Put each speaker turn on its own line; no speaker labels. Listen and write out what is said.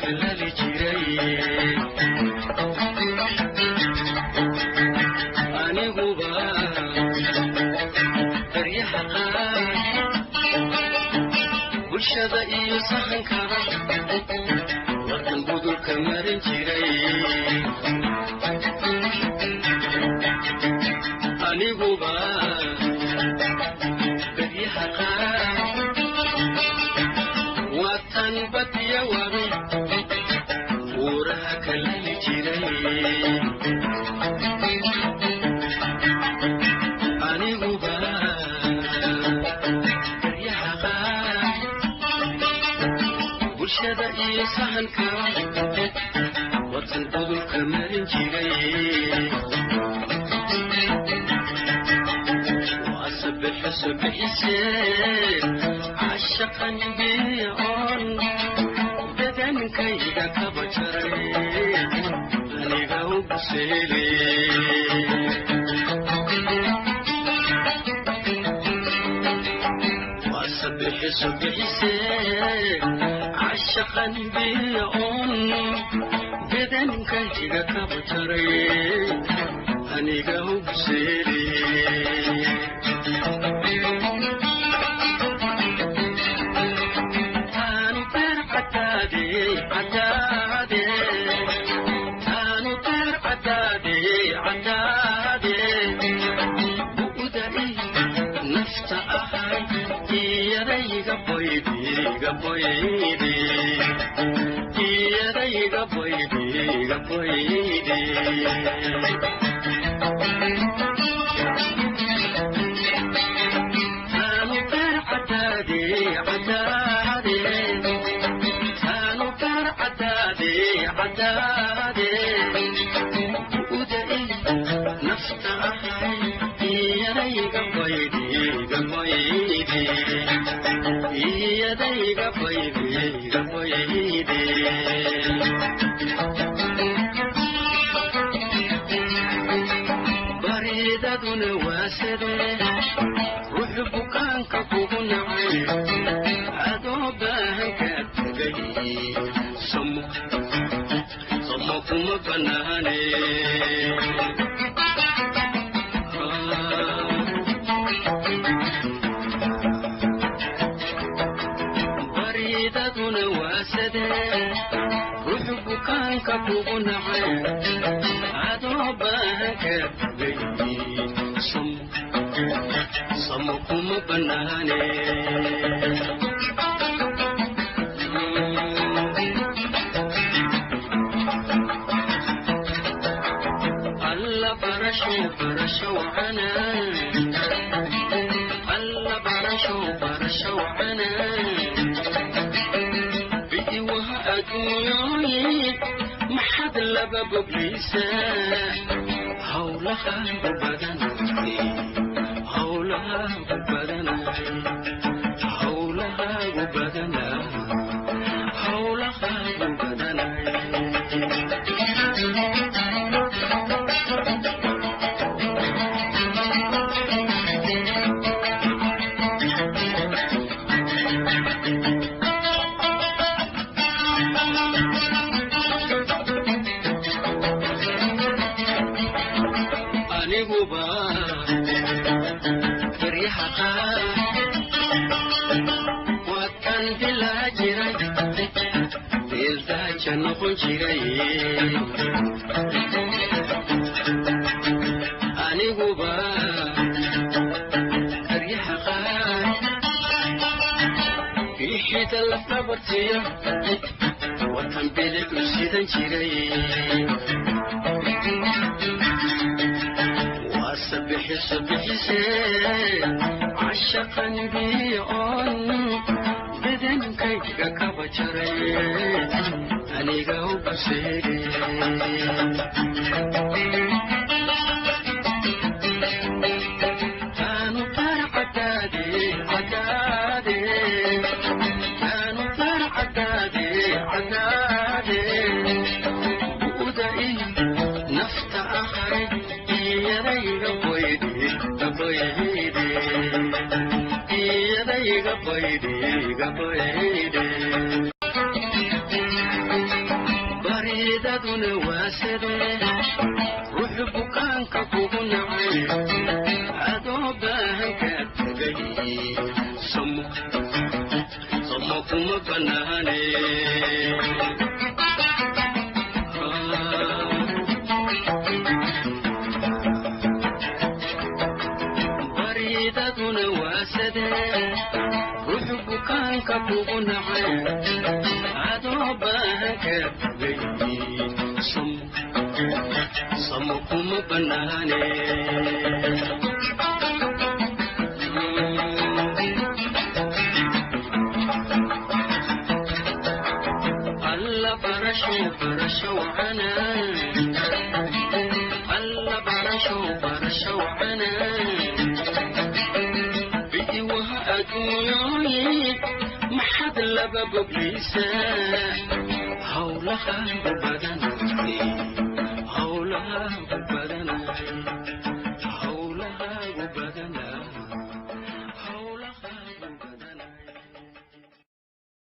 Kalali jiray aniguba baryaha qaar, bulshada iyo sahankaba warkan budulka marin jiray. Aniguba baryaha qaar watan badiya wabi buuraha kalali jiray. Aniguba baryaha qaar, bulshada iyo sahanka watan budulka marin jiray. Subixisee cashaqan biicon badankayga kaba jaray aniga uguseele. Subixisee cashaqan biicon badankayga kaba jaray aniga uguseele. Taanu beer cadaade cadaade, taanu beer cadaade cadaade, bu'da iyo nafta ahay iyadayga boydiga boydi, iyadayga boydiga boydi. Taanu beer cadaade cadaade, taanu beer cadaade cadaade, bu'da iyo nafta ahay iyadayga boydiga boydi, iyadayga boydiga boydi. Baridaduna waa sidee ruux bukaanka kugu nacay adoo baahan ka tegay, samo samo kuma banaane. Baridaduna waa sidee ruux bukaanka kugu nacay adoo baahan ka tegay, samo samo kuma banaane. Alla barasho barasho wacana, alla barasho barasho wacana, bi'iwaha adduunyooyi maxad laba boglaysaa? Hawlahaagu badanay, hawlahaagu badanay, hawlahaagu badanay, hawlahaagu badanay. Aniguba baryaha qaar watan bilaa jiray beeldaaja noqon jiray. Aniguba baryaha qaar bixida lafdhabartiyo watan bilic u sidan jiray. Sabixisee cashaqan biicon badankayga kaba jaray aniga ubaseere. Taanu beer cadaade cadaade, taanu beer cadaade cadaade, bu'da iyo nafta ahay iyadayga boydi boydi, iyadayga boydiga boydi. Banaane. Baridaduna waa sadee, ruuxu bukaanka kugu nacay, adoo baahan ka tagay, samo kuma banaane. Alla barasho barasho wacana, alla barasho barasho wacana, bi'iwaha adduunyooyi, maxaad laba boglaysaa howlahaagu badana?